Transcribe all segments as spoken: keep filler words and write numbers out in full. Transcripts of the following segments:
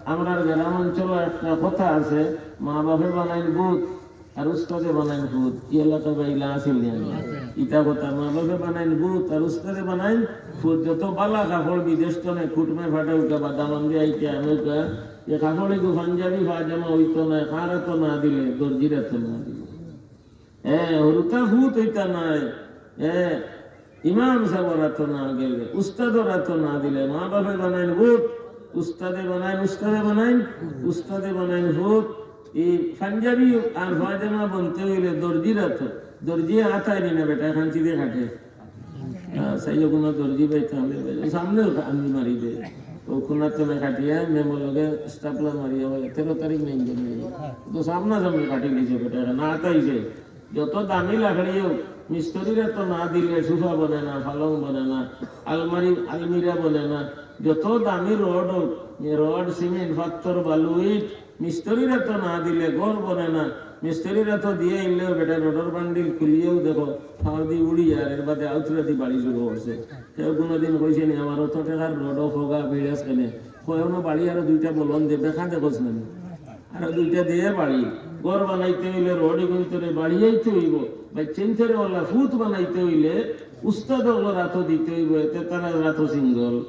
আমরার গ্রামাঞ্চলো একটা কথা আছে, "মা বাপে বানাইন ভূত আর উস্তাদে বানাইন ফুত।" ই এলাকাত বা ইলা আছিল নি? ইতা কথা, "মা বাপে বানাইন ভূত আর উস্তাদে বানাইন ফুত।" যত বালা কাপড় বিদেশ তনে কুটুমে ফাটাউক্কা বা দামান্দে আইতে আনউক্কা, ই কাপড় ইগু পাঞ্জাবি পাজামা অইতো নায়, কার আতো না দিলে, দর্জির আতো না দিলে। এ, হুরুতা ফুত অইতা নায়। এ, ইমাম সাবর আতো না গেলে, উস্তাদর আতো না দিলে, মা বাপে বানাইন ভূত, উস্তাদে বানাইন, উস্তাদে বানাইন, উস্তাদে বানাইন ফুত। ই পাঞ্জাবি আর পাজামা বনতে অইলে দর্জির আতো, দর্জি আতায় নি না বেটা, খাঞ্চি দি কাটে। আহ, সাইও কুনু দর্জি পাইতাম রে ভাই, সামনে আমি মারি দে। ও কুনার তলে কাটিয়া মেমর লগে স্টাপলার মারিয়া বলে, "তেরো তারিখ নেই যে নেই।" তো সামনাসামনি কাটি দিছে বেটা, না আতাইছে। যত দামি লাকড়ি হোক, মিস্ত্রির আতো না দিলে সোফা বনে না, পালং বনে না, আলমারি, আলমিরা বনে না। যত দামি রড হোক, রড, সিমেন্ট, পাত্থর, বালু, ইট, মিস্ত্রির আতো না দিলে ঘর বনে না। মিস্ত্রির আতো দিয়া আইলেও বেটা রডর বান্ডিল খুলিয়াও দেখো, ফাও দি উড়ি আর এর বাদে আউতরা দি বাড়ি শুরু করছে। কেউ কুনুদিন কইছে নি, "আমার অত টেকার রডও ফগা বেড়াস কেনে?" কয়, "অনো বাড়ি আরো দুইটা বলন দে, দেখা দেখোস না নি?" আরো দুইটা দিয়ে বাড়ি। ঘর বানাইতে অইলে রড ইগুন তোরে বাড়িয়াইতে অইবো। বাচ্চাইন্তরে ওলা ফুত বানাইতে অইলে উস্তাদ অকলর আতো দিতে অইবো, এতে তারার আতো সিঙ্গল।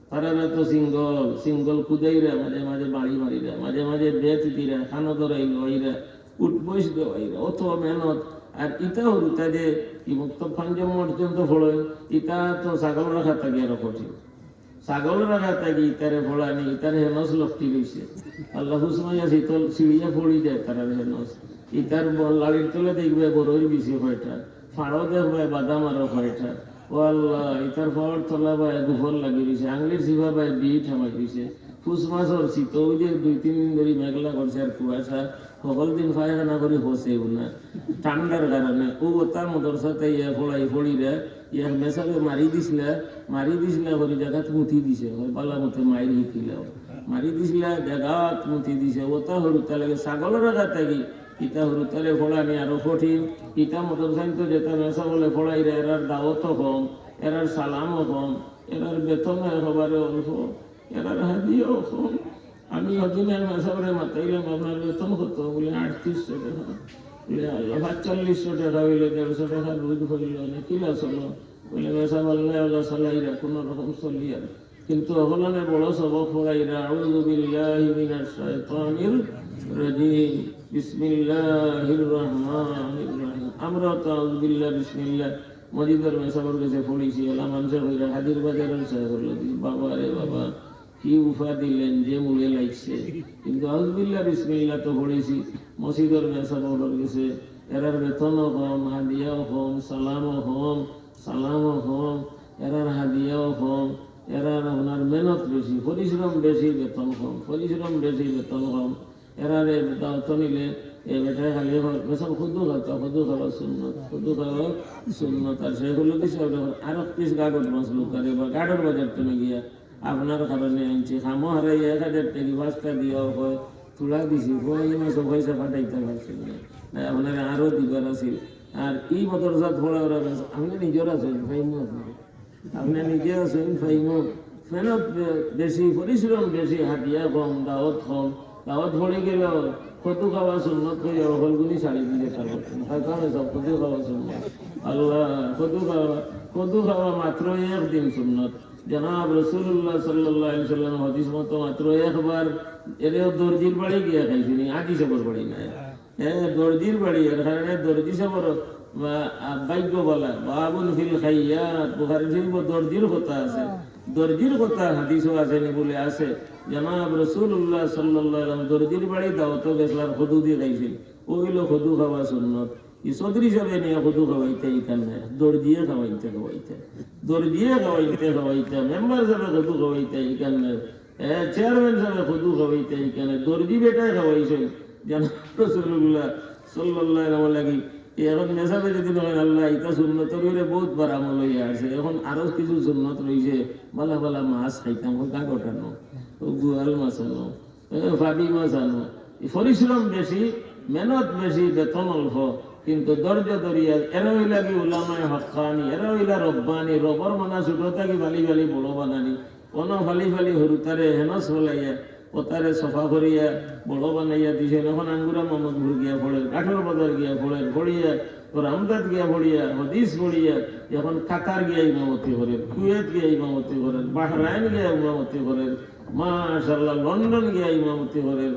তারার আতো সিঙ্গল, সিঙ্গল কুদাইরা মাঝে মাঝে বাড়ি মারিরা, মাঝে মাঝে বেত দিরা, খানো ধরাই লইরা, উঠবইস দেওয়াইরা, অত মেহনত। আর ইতা হুরুতা যে ই মুক্ত পঞ্চম পর্যন্ত পড়ইন, ইতা তো ছাগল রাখা থাকি আরো কঠিন। ছাগল রাখা থাকি ইতারে পড়ানি, ইতার হেনস লক্ষ্মী রইছে। আল্লাহ হুসমাইয়া শীতল সিঁড়িয়া পড়ি যায় তারার হেনস। ইতার ব-, লাড়ির তলে দেখবে বড়ইর বিচি কয়টা, ফাড়ো দেখবে বাদাম আরো কয়টা। ও আল্লাহ, ইতার পাওর তলা বায় গুফর লাগি রইছে, আঙুলির চিপা বায় বিট হামাই রইছে। পুষ মাসর শীত, ওই যে দুই তিন দিন ধরি মেঘলা করছে আর কুয়াশা, হকল দিন পায়খানা করি হসেও না, ঠান্ডার কারণে। ও ওতা মাদ্রাসাত ইয়া পড়াই পড়িরা, ইয়া মেসাবে মারি দিছলা, মারি দিছলা করি জাগাত মুতি দিছে, হয় বালা মতে মাইর হিকিলাও। মারি দিছলা, জাগাত মুতি দিছে, ওতা হুরুতা লাগে ছাগলর জাগাত থাকি, ইতা হুরুতারে পড়ানি আরো কঠিন। ইতা মাদ্রাসাইন তো যেতা মেসাব অকলে পড়াইরা, এরার দাওয়াতও কম, এরার সালামও কম, এরার বেতনও একেবারে অল্প, এরার হাদিয়াও কম। আমি হদিন এক মেসাবরে মাতাইলাম, "আপনার বেতন কত?" বলে, "আটত্রিশশো টেকা।" বলে, "আল্লাহ, পাঁচচল্লিশশো টেকা অইলে দেড়শো টেকা রোজ করিল, অনেক কিলা চলো?" বলে, "মেসাব, আল্লাহ, আল্লাহ চালাইরা, কুনু রকম চলিয়ার।" কিন্তু অকলনে বড় সবক পড়াইরা, "আউযু বিল্লাহি মিনাশ শাইতানির রাজিম, বিসমিল্লাহির রহমানির রহিম।" আমরা তো আউযু বিল্লাহ, বিসমিল্লাহ মসজিদর মেসাবর গেছে পড়ছি, এলা মানষে কইরা হাজির বাজারর সাহেব অকল, বাবা রে বাবা, কি উফা দিলেন যে মুড়ে লাগছে। কিন্তু আউযুবিল্লাহ, বিসমিল্লাহ তো পড়ছি, মসজিদর মেসাব অকলর গেছে, এরার বেতনও কম, হাদিয়াও কম, সালামও কম, সালামও কম, এরার হাদিয়াও কম, এরার আপনার মেহনত বেশি, পরিশ্রম বেশি, বেতন কম, পরিশ্রম বেশি, বেতন কম। এরারে দাওয়াত নিলে, এ বেটায় খালি কয়, "মেসাব কদু খাওতা, কদু খাওয়া সুন্নত, কদু খাওয়া সুন্নত।" আর শেখুল হাদিস সাহেব অখন আরো পিস গাগট মাছ লুকারে বা গাডর বাজার তনে গিয়া, "আপনার কারণে আনছি, খামো হারাই এক হাজার টেকা পাঁচটা দিয়াও কয়, তুলা দিছি, কয় এই মাসে পয়সা পাঠাইতাম পারছি না, না, আপনারে আরো দিবার আছিল।" আর ই মাদ্রাসাত পড়া ওরা, আপনে নিজর আছইন, পাইমু আপনারে। আপনে নিজে আছইন, পাইমু। মেহনত বে-, বেশি, পরিশ্রম বেশি, হাদিয়া কম, দাওয়াত কম। দাওয়াত পড়ি গেল, কদু খাওয়া সুন্নত কইয়া হকলগুলি ছাড়ি দিলে তার কথা। হয়তো আমি সব কদু খাওয়া সুন্নত। আল্লাহ, কদু খাওয়া, কদু খাওয়া মাত্র একদিন সুন্নত। জনাব রাসূলুল্লাহ সাল্লাল্লাহু আলাইহি ওয়াসাল্লাম হাদিস মতো মাত্র একবার, এরেও দর্জির বাড়ি গিয়া খাইছইন, হাজি সাবর বাড়ি নায়। হ্যাঁ, দর্জির বাড়ি, এর কারণে দর্জি সাবর, আ, আ, ভাগ্য বালা, বাবুন ফিল খাইয়াত, বুখারী শরীফো দর্জির কথা আছে। দর্জির কথা হাদিসও আছে নি বলে আছে। জনাব রাসূলুল্লাহ সাল্লাল্লাহু আলাইহি ওয়াসাল্লাম দর্জির বাড়ি দাওয়াতো গেছলা, কদু দি খাইছইন। অউ অইলো কদু খাওয়া সুন্নত। ই চৌধুরী সাবে নিয়া কদু খাওয়াইতা ইখান নায়, দর্জিয়ে খাওয়াইতা, খাওয়াইতা। দর্জিয়ে খাওয়াইতা, খাওয়াইতা। মেম্বার সাবে কদু খাওয়াইতা ইখান নায়। এ, চেয়ারম্যান সাবে কদু খাওয়াইতা ইখান নায়, দর্জি বেটায় খাওয়াইছইন। জনাব রাসূলুল্লাহ সাল্লাল্লাহু আলাইহি ওয়াসাল্লাম লাগি। এখন মেসাবে যদি কইন, "আল্লাহ, ইটা সুন্নতর উপরে বহুত বার আমল অইয়া আছে, এখন আরো কিছু সুন্নত রইছে, বালা বালা মাছ খাইতাম, অউ গাগট আনো, অউ বোয়াল মাছ আনো, এ, পাবি মাছ আনো।" ই পরিশ্রম বেশি, মেহনত বেশি, বেতন অল্প, কিন্তু ধৈর্য ধরিয়া, এরা অইলা কি উলামায়ে হক্কানি, এরা অইলা রব্বানি, রবর মানা ছোট থাকি ফালি ফালি বড় বানানি। অনো ফালি ফালি হুরুতারে হেনস ফালাইয়া, ওতারে সফা করিয়া বড় বানাইয়া দিছইন। এখন আঙ্গুরা মোহাম্মদপুর গিয়া পড়ের, কাঠর বাজার গিয়া পড়ের, পড়িয়া রামদাত গিয়া পড়িয়া, হাদিস পড়িয়া, এখন কাতার গিয়া ইমামতি করের, কুয়েত গিয়া ইমামতি করের, বাহরাইন গিয়া ইমামতি করের, মাশাআল্লাহ, লন্ডন গিয়া ইমামতি করের।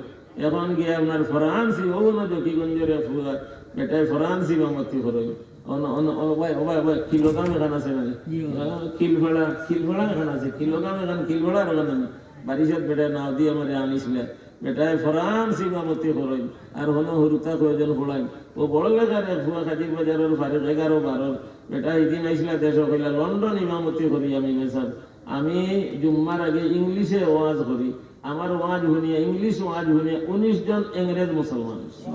এখন গিয়া আপনার ফরান্সি, ও না জকিগঞ্জর ফুয়া, বেটায় ফরান্সি ইমামতি করের। অন, অন, ও ভাই, ও ভাই, ও ভাই, কিলোগ্রাম এখান আছে না? জি, ভাই। হ্যাঁ, কিলফাড়া, কিলফাড়া এখান আছে, কিলোগ্রাম এখান, কিলফাড়া এখান আমি। বারিশাত বেটায় নাও দি আমারে আনিছলা। বেটায় ফরান্স ইমামতি করইন, আর হনো হুরুতা কয়জন পড়াইন। ও বড় লেখার এক ফুয়া কাজির বাজারর ফারেক এগারো বারোর। বেটা ইদিন আইছলা দেশো, কইলা লন্ডন ইমামতি করি আমি মেসাব। আমি জুম্মার আগে ইংলিশে ওয়াজ করি। আমার ওয়াজ হুনিয়া, ইংলিশ ওয়াজ হুনিয়া উনিশ জন ইংরেজ মুসলমান অইছে।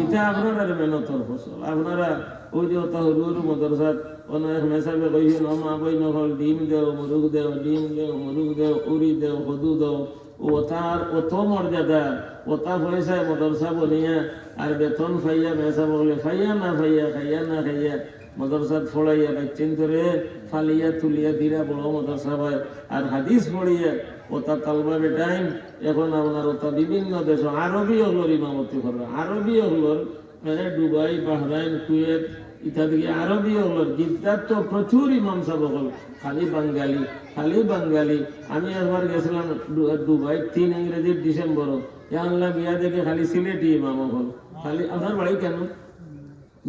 ইতা আপনারার মেহনতর ফসল। আপনারা ওই যে ওতা হুরু হুরু মাদ্রাসাত অনো এক মেসাবে কইছইন, "ও মা বইন অকল, ডিম দেও, মুরুগ দেও, ডিম দেও, মুরুগ দেও, উরি দেও, কদু দেও।" ও তার অত মর্যাদা, ওতা পয়সায় মাদ্রাসা বনিয়া, আর বেতন পাইয়া, মেসাব অকলে পাইয়া না পাইয়া, খাইয়া না খাইয়া, মাদ্রাসাত পড়াইয়া বাইচ্চাইন্তরে ফালিয়া তুলিয়া দিরা বড় মাদ্রাসা বায়, আর হাদিস পড়িয়া ওতা তালবা বেটাইন। এখন আপনার ওতা বিভিন্ন দেশো আরবি অকলর ইমামতি কররা, আরবি অকলর মানে দুবাই, বাহরাইন, কুয়েত ইত্যাদি আরবি অকলর। জিদ্দাত তো প্রচুর ইমাম সাব অকল, খালি বাঙালি, খালি বাঙালি। আমি একবার গেছিলাম দু-, দুবাই তিন ইংরেজির ডিসেম্বরো। ইয়া আল্লাহ, গিয়া দেখি খালি সিলেটি ইমাম অকল। খালি, আপনার বাড়ি কেন?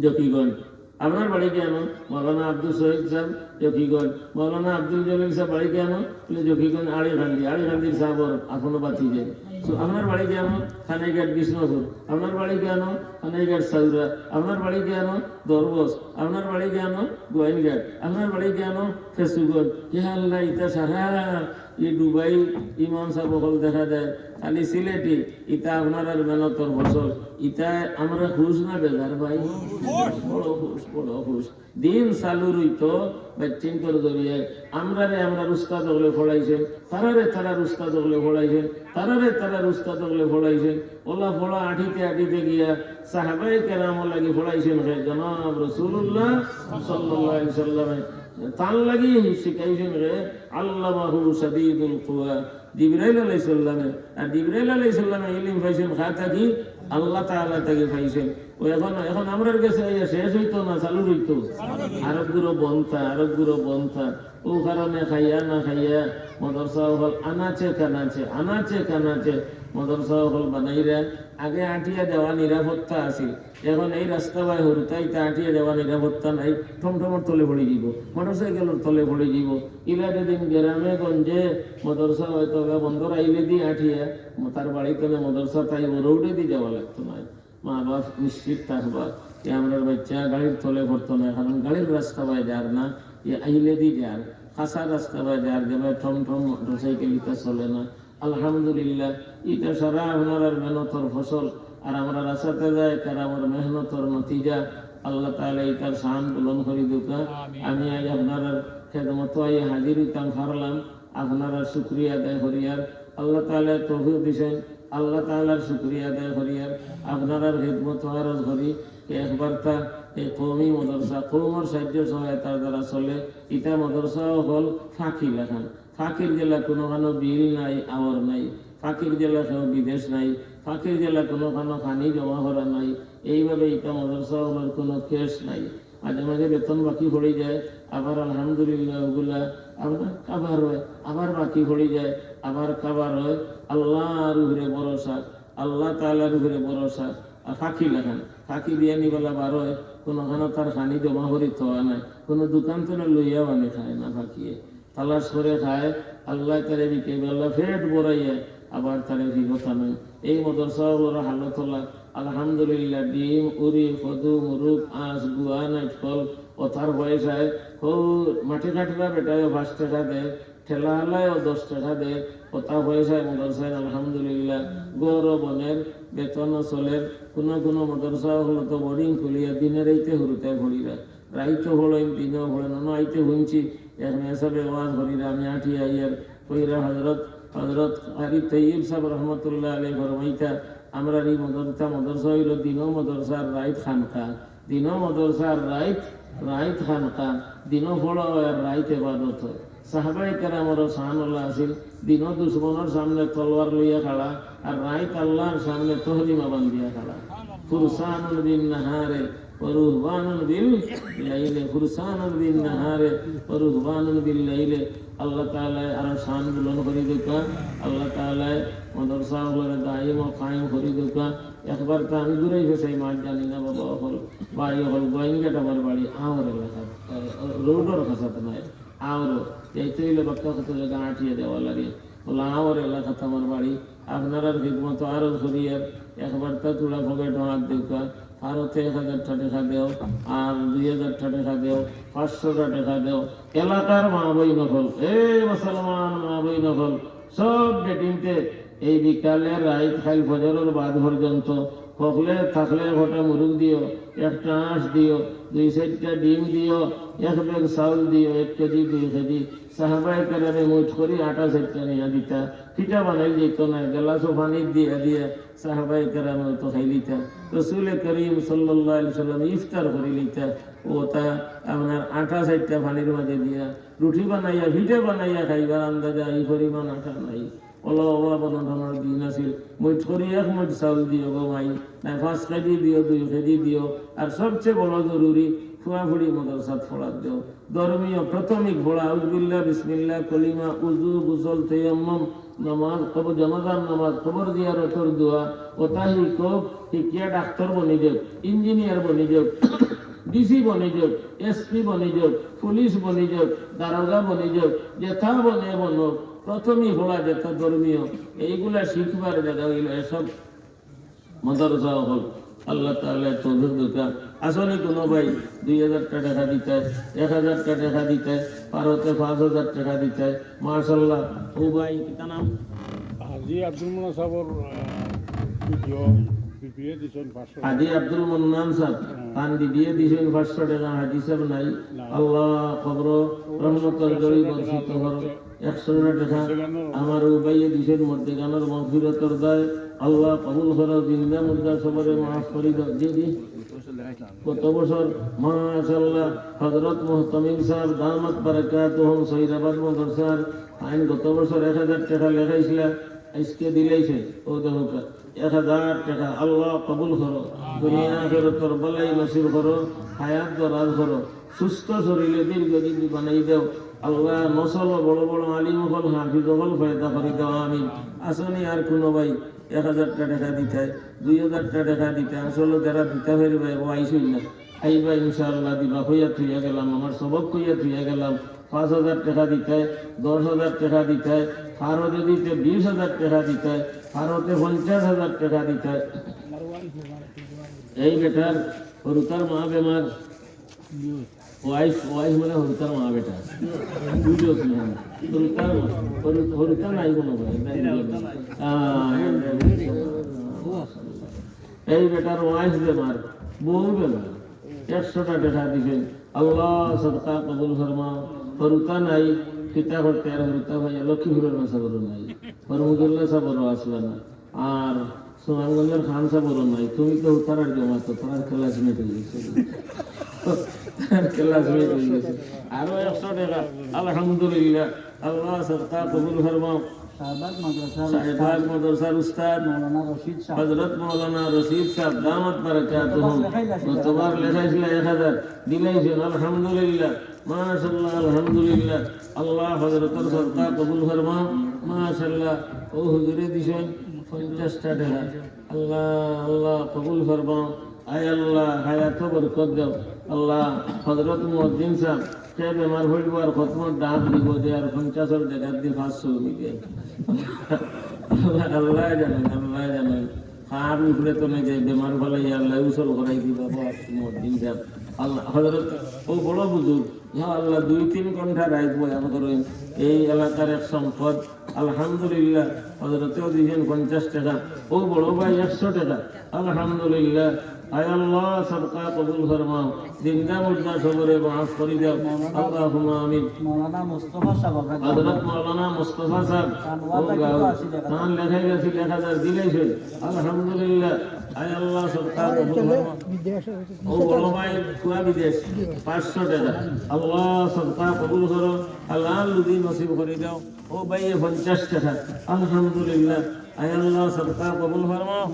জকিগঞ্জ। আপনার বাড়ি কেন? মৌলানা আব্দুল শহীদ সাব জকিগঞ্জ। মৌলানা আব্দুল জলিল সাব বাড়ি কেন? বলে, "জকিগঞ্জ আড়িকান্দি, আড়িকান্দির সাবর আপনার বাতি যায়।" তো আপনার বাড়ি কেন? কানাইঘাট বিষ্ণুপুর। আপনার বাড়ি কেন? কানাইঘাট সাউরা। আপনার বাড়ি কেন? দরবস। আপনার বাড়ি কেন? গোয়াইনঘাট। আপনার বাড়ি কেন? ফেঞ্চুগঞ্জ। ইয়া আল্লাহ, ইতা সারা ই দুবাই ইমাম সাব অকল দেখা যায়, খালি সিলেটি। ইতা আপনারার মেহনতর ফসল। ইতা আমরা খুশ না বেজার ভাই? বড় খুশ, বড় খুশ। দিন চালু রইতো বাইচ্চাইন্তর জরিয়ায়। আমরারে আমরার উস্তাদ অকলে পড়াইছইন, তারারে তারার উস্তাদ অকলে পড়াইছইন, তারারে তারার উস্তাদ অকলে পড়াইছইন। ওলা পড়া আটিতে আটিতে গিয়া সাহাবায়ে কেরামর লাগি পড়াইছইন কে? জনাব রাসূলুল্লাহ সাল্লাল্লাহু আলাইহি সাল্লামে। তান লাগি শিখাইছইন কে? আল্লামাহু শাদীদুল কুওয়া। জিবরাইল আলাইহিস সালামে। আর জিবরাইল আলাইহিস সালামে ইলিম পাইছইন কার থাকি? আল্লাহ তাআলা থাকি পাইছইন। ও এখন, এখন আমরার গেছে আইয়া শেষ অইতো না চালু রইতো? আরো গুরু বনতা, আরো গুরু বনতা। ও কারণে খাইয়া না খাইয়া মাদ্রাসা অকল আনাচে কানাচে, আনাচে কানাচে মাদ্রাসা অকল বানাইরা। আগে আটিয়া যাওয়া নিরাপত্তা আছিল, এখন এই রাস্তা বায় হুরুতাইতে আটিয়া যাওয়া নিরাপত্তা নাই। টমটমর তলে পড়ি যিবো, মোটরসাইকেলর তলে পড়ি যিবো। ইলা যেদিন গ্রামে গঞ্জে মাদ্রাসা অয়, তবে বন্দর আইলেদি আটিয়া তার বাড়ি তনে মাদ্রাসা তাই ও রোডেদি যাওয়া লাগতো নায়। মা বাপ নিশ্চিত থাকবা যে আমরার বাইচ্চা গাড়ির তলে পড়তো নায়, কারণ গাড়ির রাস্তা বায় যার না, ই আইলেদি যার, খাসা রাস্তা বায় যার, যেবায় টমটম মোটরসাইকেল ইতা চলে না। আলহামদুলিল্লাহ, ইটা সারা আপনারার মেহনতর ফসল, আর আমরার আসাতেজায়ে কেরামর মেহনতর নতিজা। আল্লাহ তাআলা ইটার শান বুলন্দ করি দেউক্কা। আমিন। আমি আইজ আপনারার খেদমতো আইয়া হাজির অইতাম পারলাম, আপনারার শুকরিয়া আদায় করিয়ার, আল্লাহ তাআলায় তৌফিক দিছইন, আল্লাহ তাআলার শুকরিয়া আদায় করিয়ার, আপনারার খেদমতো আরজ করি, একবারতা এই কওমি মাদ্রাসা, কওমর সাহায্য সহায়তার দ্বারা চলে, ইটা মাদ্রাসা অকল ফাঁকি লাখান। ফাঁকির গেলা কুনুখানো বিল নাই, আওর নাই। ফাঁকির গেলা কেউ বিদেশ নাই। ফাঁকির গেলা কুনুখানো খানি জমা করা নাই। এইভাবে ইটা মাদ্রাসা অকলর কুনু cash নাই। মাঝে মাঝে বেতন বাকি পড়ি যায়, আবার আলহামদুলিল্লাহ ওগুলা আবার কাবার অয়, আবার বাকি পড়ি যায়, আবার কাবার অয়। আল্লাহর উপরে ভরসা, আল্লাহ তাআলার উপরে ভরসা। আর ফাঁকি লাখান, ফাঁকি দিয়া নিবালা বার অয়, কুনুখানো তার খানি জমা করি থওয়া নাই, কুনু দোকান তনে লইয়াও আনি খায় না ফাঁকিয়ে। তালাশ করে খায়, আল্লায় তারে বিকেবেলা পেট ভরাইয়া আবার তারে ফিরত আনইন। এই মাদ্রাসা অকলর হালত অলা, আলহামদুলিল্লাহ, ডিম, উরি, কদু, মুরুগ, আঁশ, গুয়া, নাইটকল, অতার পয়সায়, হউ মাটি কাটরা বেটায়ও পাঁচ টেকা দেয়, ঠেলাআলায়ও দশ টেকা দেয়, অতা পয়সায় মাদ্রাসায় আলহামদুলিল্লাহ, ঘরও বনের, বেতনও চলের। কুনু কুনু মাদ্রাসা অকলো তো boarding খুলিয়া দিনে রাইতে হুরুতায় পড়িরা। রাইতও পড়ইন, দিনেও পড়ইন। অনো আইতে হুনছি, এক মেসাবে ওয়াজ করিরা, আমি আটিয়া আইয়ার, কইরা হযরত, হযরত কারি তৈয়ব সাব রহমতুল্লাহ আলাইহি ফরমাইতা, আমরার ই মাদ্রাসা, মাদ্রাসা অইলো দিনও মাদ্রাসা আর রাইত খানকা, দিনও মাদ্রাসা আর রাইত, রাইত খানকা, দিনও পড়া অয় আর রাইত ইবাদত অয়। সাহাবায়ে কেরামর শান অলা আছিল, দিনো দুশমনর সামনে তলোয়ার লইয়া খাড়া, আর রাইত আল্লাহর সামনে তহরিমা বান্ধিয়া খাড়া। ফুরসানুন বিন নাহারে ওয়া রুহবানুন বিল লাইলে, ফুরসানুন বিন নাহারে ওয়া রুহবানুন বিল লাইলে। আল্লাহ তাআলায় আরো শান বুলন্দ করি দেউক্কা, আল্লাহ তাআলায় মাদ্রাসা অকলরে দায়িম ও কায়েম করি দেউক্কা। একবার তো আমি ঘুরাই ফেসাই মাত জানি না বাবা অকল, ভাই অকল, গোয়াইনঘাট আমার বাড়ি, আমার এলাকা, রোডর কাছাত নাই। আওরো, যাইতে অইলে বাক্কা কত জাগা আটিয়া যাওয়া লাগে। অলা আওর এলাকাত আমার বাড়ি, আপনারার খিদমত আরো করিয়ার, একবার তা তুলা পকেটো আত দেউক্কা, ফারতে এক হাজার টেকা দেও, আর দুই হাজার টেকা দেও, পাঁচশো টেকা দেও। এলাকার মা বইন অকল, এ মুসলমান মা বইন অকল, সব বেটিন্তে এই বিকালে রাইত কাইল ফজরর বাদ পর্যন্ত হকলে থাকলে একটা মুরুগ দিও, একটা আঁশ দিও, দুই চাইরটা ডিম দিও, এক ব্যাগ চাউল দিও, এক কেজি, দুই কেজি। সাহাবায়ে কেরামে মুইট করি আটা চাইরটা নিয়া দিতা, পিঠা বানাইল যাইতো না, গেলাসো পানি দিয়া দিয়া সাহাবায়ে কেরামে অতা খাইলিতা। রসুলে করিম সাল্লাল্লাহু আলাইহি সাল্লাম ইফতার করিলিতা, অতা আপনার আটা চাইরটা পানির মাঝে দিয়া রুটি বানাইয়া, পিঠা বানাইয়া খাইবার আন্দাজা ই পরিমাণ আটা নাই। অলা অভাব অনটনর দিন আছিল। মুইট করি এক মুইট চাউল দিও গো মাই, নায় পাঁচ কেজি দিও, দুই কেজি দিও। আর সবচেয়ে বড় জরুরি, ফুয়া ফুড়ি মাদ্রাসাত পড়াত দেও। ধর্মীয় প্রাথমিক পড়া, আউযুবিল্লাহ, বিসমিল্লাহ, কলিমা, উযু, গোসল, তায়াম্মুম, নামাজ, কবর, জানাজার নামাজ, কবর জিয়ারতর দোয়া, অতা হিকউক, হিকিয়া ডাক্তার বনি যাউক, ইঞ্জিনিয়ার বনি যাউক, ডিসি বনি যাউক, এসপি বনি যাউক, পুলিশ বনি যাউক, দারোগা বনি যাউক, যেতা বনে বনউক, প্রথমই পড়া যেতা ধর্মীয়, এইগুলা শিখবার জাগা অইলো এসব মাদ্রাসা অকল। আল্লাহ তাআলায় তৌফিক দেউক্কা। আছনি কুনু ভাই দুই হাজার টেকা দিতায়, এক হাজার টেকা দিতায়, পারতে পাঁচ হাজার টেকা দিতায়, মাশাআল্লাহ। অউ ভাই, কিতা নাম? হাজী আব্দুল মান্নান সাবর, আহ, ভিডিও, বিবিয়ে দিছইন পাঁচশো। হাজী আব্দুল মান্নান সাব, হুম। তান বিবিয়ে দিছইন পাঁচশো টেকা, হাজী সাব নাই। নাই। আল্লাহ কবরো রহমতর ঝড়ি বর্ষিত করো। একশো টেকা আমার অউ ভাইয়ে দিছইন মর্দেগানর মাগফিরতর দায়। আল্লাহ কবুল করো, জিন্দা মুর্দা সবরে মাফ করি দাও। জি, জি। গত বছর মাশাআল্লাহ হযরত মুহতামিম সাব দামাত বারাকাতুহুম সৈরাবাদ মাদ্রাসার আইন গত বছর এক হাজার টেকা লেখাইছিলা, আইজকে দিলাইছে। অউ দেখো এক হাজার টেকা, আল্লাহ কবুল করো, দুনিয়া আখিরাতর ভালাই নসিব করো, হায়াত দরাজ করো, সুস্থ শরীরে দীর্ঘজীবী বানাই দেও। আল্লাহ নসলো বড় বড় আলিম অকল, হাফিজ অকল পয়দা করি দেও, আমিন। আছনি আর কুনু ভাই এক হাজার টেকা দিতায়, দুই হাজার টেকা দিতায়, আসলে যারা দিতা পারবায়, অউ আইছইন না। আইবা ইনশাআল্লাহ, দিবা কইয়া থইয়া গেলাম, আমার সবক কইয়া থইয়া গেলাম। পাঁচ হাজার টেকা দিতায়, দশ হাজার টেকা দিতায়, পারো যদি তে বিশ হাজার টেকা দিতায়, পারো তে পঞ্চাশ হাজার টেকা দিতায়। এই বেটার হুরুতার মা বেমার, ওয়াইফ, ওয়াইফ মানে হুরুতার মা বেটা। বুঝো কি না? হুরুতার, হুরু-, হুরুতা নাই কুনু ভাই। আহ, এই বেটার ওয়াইফ বেমার, বউ বেমার, একশোটা টেকা দিছইন। আল্লাহ সদকা কবুল ফরমাও। হুরুতা নাই, কিতা করতে আর হুরুতা ভাই, লক্ষ্মীপুরের মাসা বড় নাই, ফরমুদুল্লাহ সাবরও আসলা না, আর সুনামগঞ্জর খান সাবরও নাই। তুমি তো তারার জমাত, তারার classmate অই গেছে, তারার classmate অই গেছে। আরো একশো টেকা, আলহামদুলিল্লাহ। আল্লাহ সদকা কবুল ফরমাও। শাহবাগ মাদ্রাসার শাহবাগ উস্তাদ, মাদ্রাসার উস্তাদ, মাওলানা রশিদ সাহেব। হযরত মাওলানা রশিদ সাহেব, দামাত বারাকাতুহুম। গতবার লেখাইছিল এক হাজার, দিলাইছেন, আলহামদুলিল্লাহ, মাশাআল্লাহ, আলহামদুলিল্লাহ। আল্লাহ হযরতর সদকা কবুল ফরমাও, মাশাআল্লাহ। অউ হুজুরে দিছেন পঞ্চাশটা টেকা। আল্লাহ, আল্লাহ কবুল ফরমাও। আয় আল্লাহ, হায়াতো বরকত দেও। আল্লাহ, হযরত মুয়াজ্জিন সাহেব, কে বেমার অইবো আর খতমর ডাক দিবো যে আর পঞ্চাশর জাগাত দি পাঁচশো নিবে। আল্লাহ, আল্লাহ জানইন, আল্লাহ জানইন। কার উপরে তো নাকি বেমার ফালাই আল্লাহ উসল করাই দিবা, বাবা, মুয়াজ্জিন সাহেব। আল্লাহ, হযরত, অউ বড় বুজুর্গ, ইয়া আল্লাহ, দুই তিন ঘন্টা রাইত বয়ান করইন। এই এলাকার এক সম্পদ, আলহামদুলিল্লাহ, হযরতেও দিছেন পঞ্চাশ টেকা, অউ বড় ভাই একশো টেকা, আলহামদুলিল্লাহ, আয় আল্লাহ, সদকা কবুল ফরমাও, জিন্দা মুর্দা সবরে মাফ করি দাও। আল্লাহুম্মা আমিন। মাওলানা মুস্তফা সাহেব, হযরত মাওলানা মুস্তফা সাহেব, তান লেখাই গেছে, লেখা যার দিলাইছে। আলহামদুলিল্লাহ। আয় আল্লাহ, সদকা কবুল ফরমাও। ও বড় ভাই, পুরা বিদেশ, পাঁচশো টেকা। আল্লাহ, সদকা কবুল করো। আল্লাহ, রুজি নসিব করি দাও। ও ভাই, এ পঞ্চাশ টেকা। আলহামদুলিল্লাহ। আয় আল্লাহ, সদকা কবুল ফরমাও।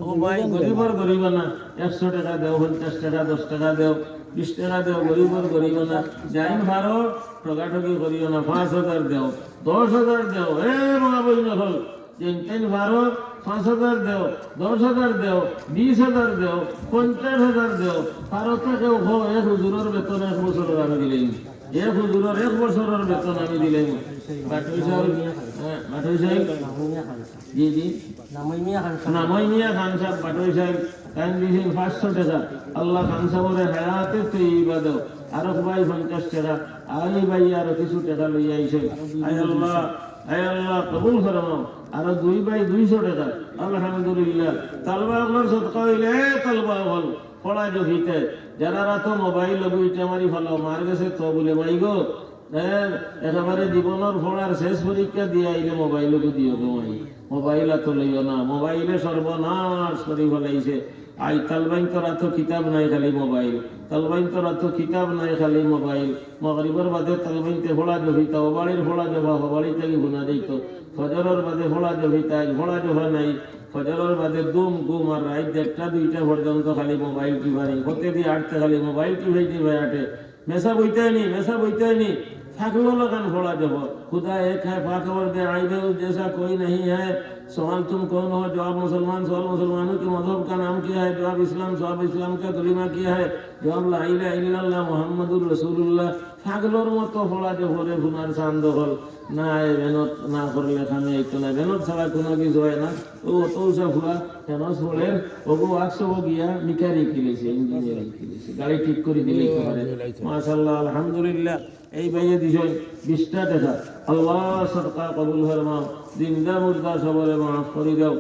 ও ভাই, গরিবর গরিব না, একশো টেকা দেও, পঞ্চাশ টেকা, দশ টেকা দেও, বিশ টেকা দেও, গরিবর গরিব না। যাইন পারো, ঠগাঠগি করিও না, পাঁচ হাজার দেও, দশ হাজার দেও। এ মা বইন অকল, যেইন তেইন পারো, পাঁচ হাজার দেও, দশ হাজার দেও, বিশ হাজার দেও, পঞ্চাশ হাজার দেও। পারো তো কেউ কও, এক হুজুরর বেতন এক বছরর আমি দিলাইমু। এক হুজুরর এক বছরর বেতন আমি দিলাইমু। বাটুই সাহেব, হ্যাঁ, বাটুই সাহেব। জি, জি। নামই মিয়া খান সাহেব। নামই মিয়া খান সাহেব, বাটুই সাহেব। তাইন দিছইন পাঁচশো টেকা। আল্লাহ খান সাহেবরে হায়াতে তৈবা দেও। আরো ভাই পঞ্চাশ টেকা। আলী ভাই আরো কিছু টেকা লইয়া আইছইন। আয় আল্লাহ, আয় আল্লাহ, কবুল ফরমাও। আরো দুই ভাই দুইশো টেকা। আলহামদুলিল্লাহ। তালবা অকলর সদকা অইলে, এ তালবা অকল, পড়া জফিতে। যারা রাতো মোবাইল লবু ইটা মারি ফালাও, মার গেছে তো বুলে মাই গো। এ, একেবারে জীবনর পড়ার শেষ পরীক্ষা দিয়া আইলে মোবাইল অগু দিও গো মাই। মোবাইল আতো লইও না, মোবাইলে সর্বনাশ করি ফালাইছে। আই তালবাইন্তর আতো কিতাব নাই, খালি মোবাইল। তালবাইন্তর আতো কিতাব নাই, খালি মোবাইল। মাগরিবর বাদে তালবাইন্তে পড়া জফিতা, ও বাড়ির পড়া জফা, ও বাড়ি থাকি হুনা যাইতো। ফজরর বাদে পড়া জফিতা, আই পড়া জফা নাই। ফজরর বাদে দুম গুম আর রাইত দেড়টা দুইটা পর্যন্ত খালি মোবাইল টিপানি। প্রতিদিন আটতে খালি মোবাইল টিপাই টিপাই আটে। মেসা বইতায় নি, মেসা বইতায় নি। থাকলো লাখান পড়া জফা। खुदा एक है, पाक और बेअइब है, उस जैसा कोई नहीं है। सवाल तुम कौन हो? जवाब मुसलमान। सवाल मुसलमानों के मजहब का नाम क्या है? जवाब इस्लाम। सवाब इस्लाम का कलिमा क्या है? जवाब ला इलाहा इल्लल्लाह मुहम्मदुर रसूलुल्लाह। পাগলর মতো পড়া জফরে হুনার চান্দ হল। না, এ মেহনত না করলে কামে অইতো না। মেহনত ছাড়া কুনু কিছু অয় না। ও অত উষা ফুয়া, কেন পড়ের? ওগো ওয়ার্কশপো গিয়া মেকানিক হিকিলিছে, ইঞ্জিনিয়ার হিকিলিছে, গাড়ি ঠিক করি দিলে অইতো পারে। মাশাআল্লাহ, আলহামদুলিল্লাহ। এই ভাইয়ে দিছইন বিশটা টেকা। আল্লাহ সদকা কবুল ফরমাও, জিন্দা মুর্দা সবরে মাফ করি দাও।